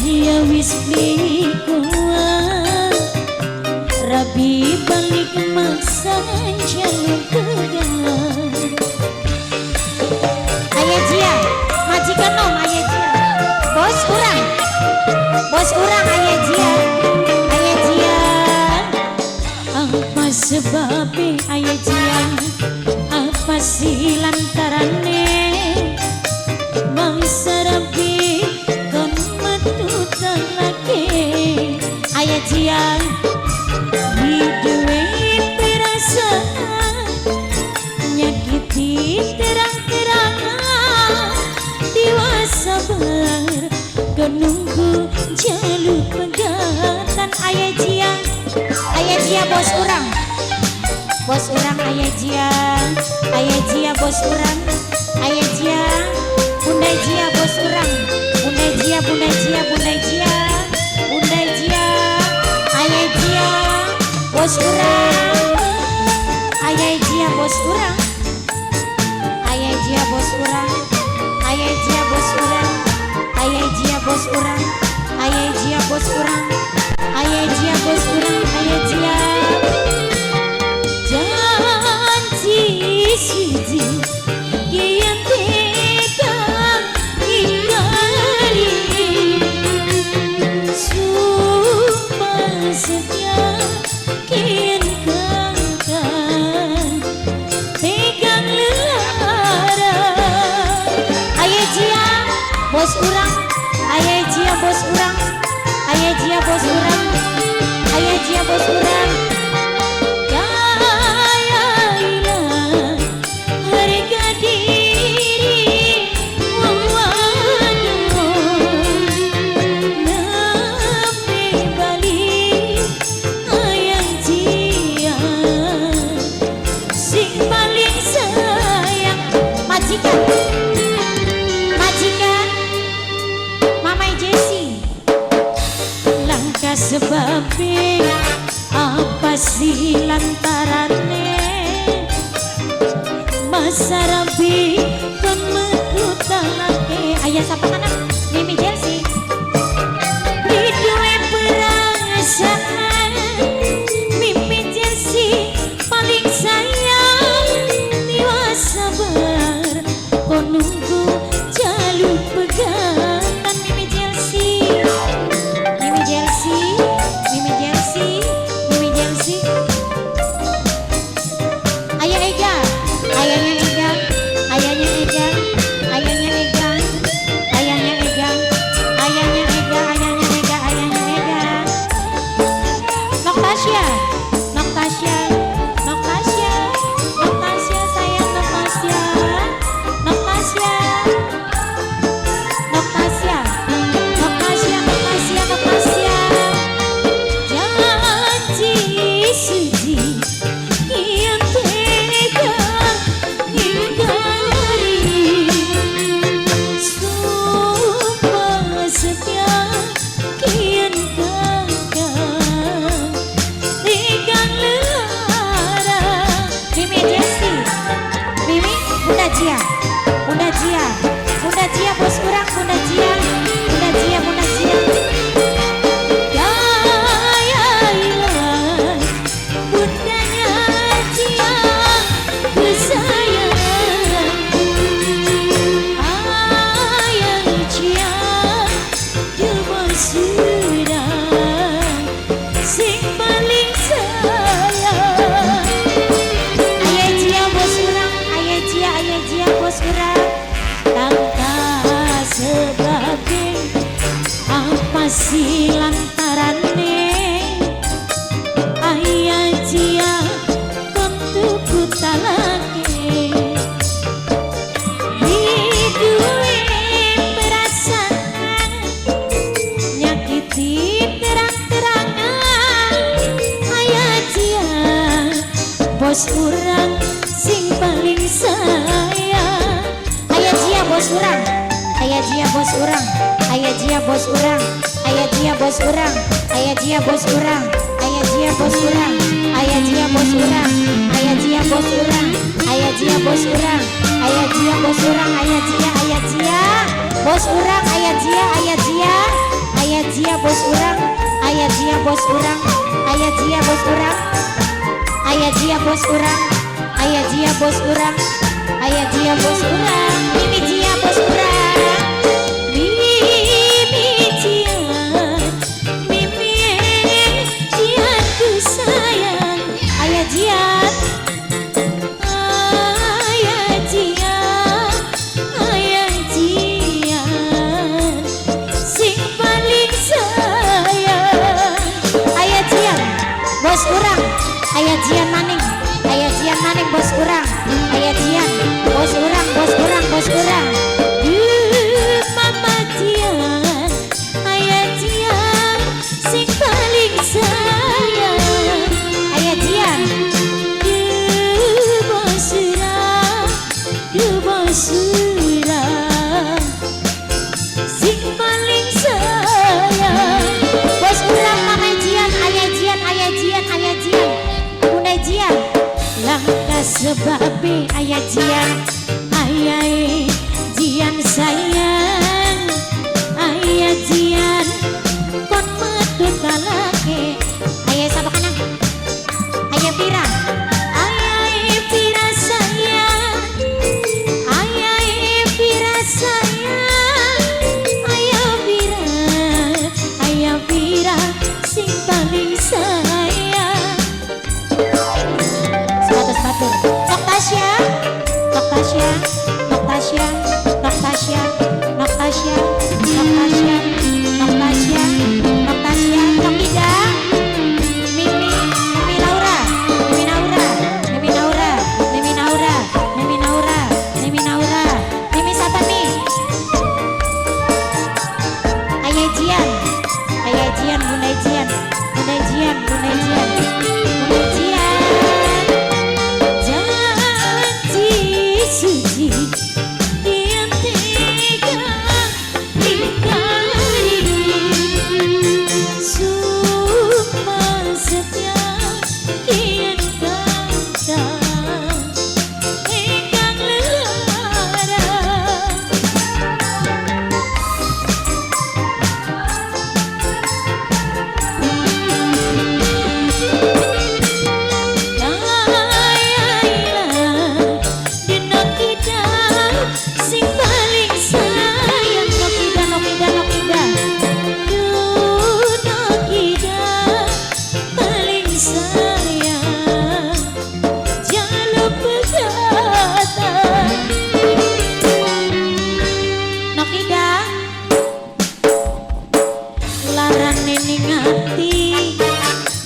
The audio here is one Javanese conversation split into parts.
Kaya wis beli kuat, rabi balik maksa jaluk pegat. Ayah Jia, majikan nom ayah Jia. Bos urang, bos urang ayah Jia, ayah Jia. Apa sebabnya ayah Jia? Apa sih lantarane? Mangsa rabi kon metu talake. Ayah Jia hiduwe perasaan nyakiti terang-terangan, tiwas sabar nunggu jaluk pegatan. Ayah Jia, ayah Jia bos urang, bos urang ayah Jia, ayah Jia bos urang, ayah Jia, bunda Jia bos urang, bunda Jia, bunda Jia, bunda Jia, bunda Jia, ayah Jia bos urang, ayah Jia bos urang, ayah Jia bos urang, ayah Jia bos urang, ayah Jia bos urang, ayah Jia bos urang, ayah Jia bos urang, ayah Jia. Janji suci kian tega ingkari, sumpah setia kian kangkang pegang lelara. Ayah Jia bos urang, ayah Jia bos urang, ayah Jia bos urang, ayah Jia bos urang. Kaya ilang harga diri wong wadon, nembe bali ayang Jia sing paling sayang. Majikan, majikan Mama Jesse, langka sebabe apa sih lantarane masa rabi kon metu talake. Ayah sapa anak Mimi Chelsea duwe perasaan Mimi Chelsea paling sayang, tiwas sabar kon nunggu jaluk pegatan. Mimi Chelsea, Mimi Chelsea, Mimi Chelsea, Mimi Chelsea. Ayah Ega, ayahnya Ega, ayahnya Ega, ayahnya Ega, ayahnya Ega, ayahnya Ega, ayahnya Ega, ayahnya Ega. Noktasya, Noktasya, Noktasya, Noktasya sayang Noktasya, Noktasya, Noktasya, Noktasya, Noktasya, Noktasya. Janji suci kian tega ingkari, sumpah setia kian kangkang pegang lara. Mimi Jesse, Mimi Bunda Jia, Bunda Jia, Bunda Jia bos urang, Bunda Jia, Bunda Jia, Bunda Jia. Gaya ilang bundanya Jia kesayang, ayah Jia bos urang sing paling sayang. Ayah Jia bos urang, ayah Jia, ayah Jia bos urang. Tanpa sebabe apa sih lantarane ayah Jia kon tuku talake, hiduwe perasaan nyakiti terang-terangan. Ayah Jia bos urang sing paling sayang. Ayah Jia bos urang, ayah Jia bos urang, ayah Jia bos urang, ayah Jia bos urang, ayah Jia bos urang, ayah Jia bos urang, ayah Jia bos urang, ayah Jia bos urang, ayah Jia bos urang, ayah Jia bos urang, ayah Jia, ayah Jia bos urang, ayah Jia, ayah Jia, ayah Ayah Jia bos urang, Ayah Jia bos urang, Ayah Jia bos urang, Ayah Jia bos urang, Ayah Jia bos urang, Ayah Jia bos urang, Mimi Jia bos urang, Mimi Jia, Mimi Jia ku sayang, Ayah Jia, Ayah Jia, Ayah Jia, sing paling sayang, Ayah Jia, bos urang, Ayah Jian maning, Ayah Jian maning bos urang, Ayah Jian, bos urang, bos urang, bos urang. Mama Jian, Ayah Jian, sing paling sayang, Ayah Jian. Bos urang, bos urang, sing paling sayang. Bos urang, Mama Jian, Ayah Jian, Ayah Jian, Ayah Jian, Bunda Jian. Langkah sebabe Ayah Jian, Ayah Jian sayang, Ayah Jian kon metu talake. Ayah sapa kanang? Ayah Pira, Ayah Pira sayang, Ayah Pira sayang, Ayah Pira, Ayah Pira sing paling sayang. 100 batur. Nok Tasya, Nok Tasya, Nok Tasya, Nok Tasya, Nok Tasya, Nok Tasya, Nok Tasya, Nok Tasya, Nok Ida, Mimi, Mimi Laura, Mimi Naura, Mimi Naura, Mimi Naura, Mimi Naura, Mimi Naura, Mimi siapa nih? Ayah Jian, Ayah Jian, Bunda Jian, Bunda Jian, Bunda Jian, Bunda Jian. Janji suci yang tega ingkari, sumpah setia kian kata ingkang lara. Dina kita sing paling sayang, Nokida, Nokida, Nokida, Nokida paling sayang, jaluk pegatan Nokida larane ning ati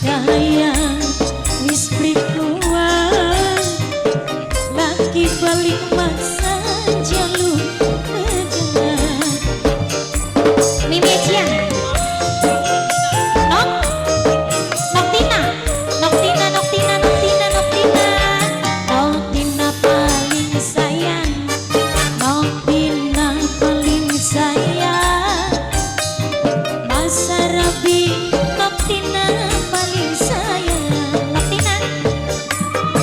kaya wis prikuan lagi balik maksa jaluk pegat. Mimi Jian, Nok Noktina, Noktina, Noktina, Noktina, Noktina, Noktina paling sayang, Noktina paling sayang, Masa Rabi Noktina paling sayang, Noktina,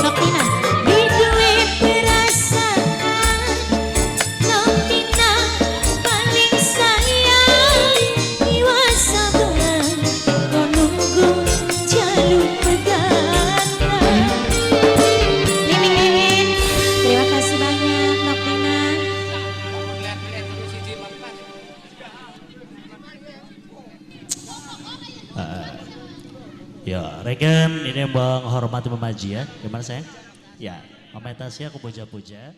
Noktina duwe perasaan, Noktina paling sayang, Iwa sabar kon nunggu jaluk pegatan. Mimi Mimin, terima kasih banyak Noktina. Ya, rekan ini yang menghormati Mama Jia. Gimana sayang? Ya, Mama Tasya aku puja-puja.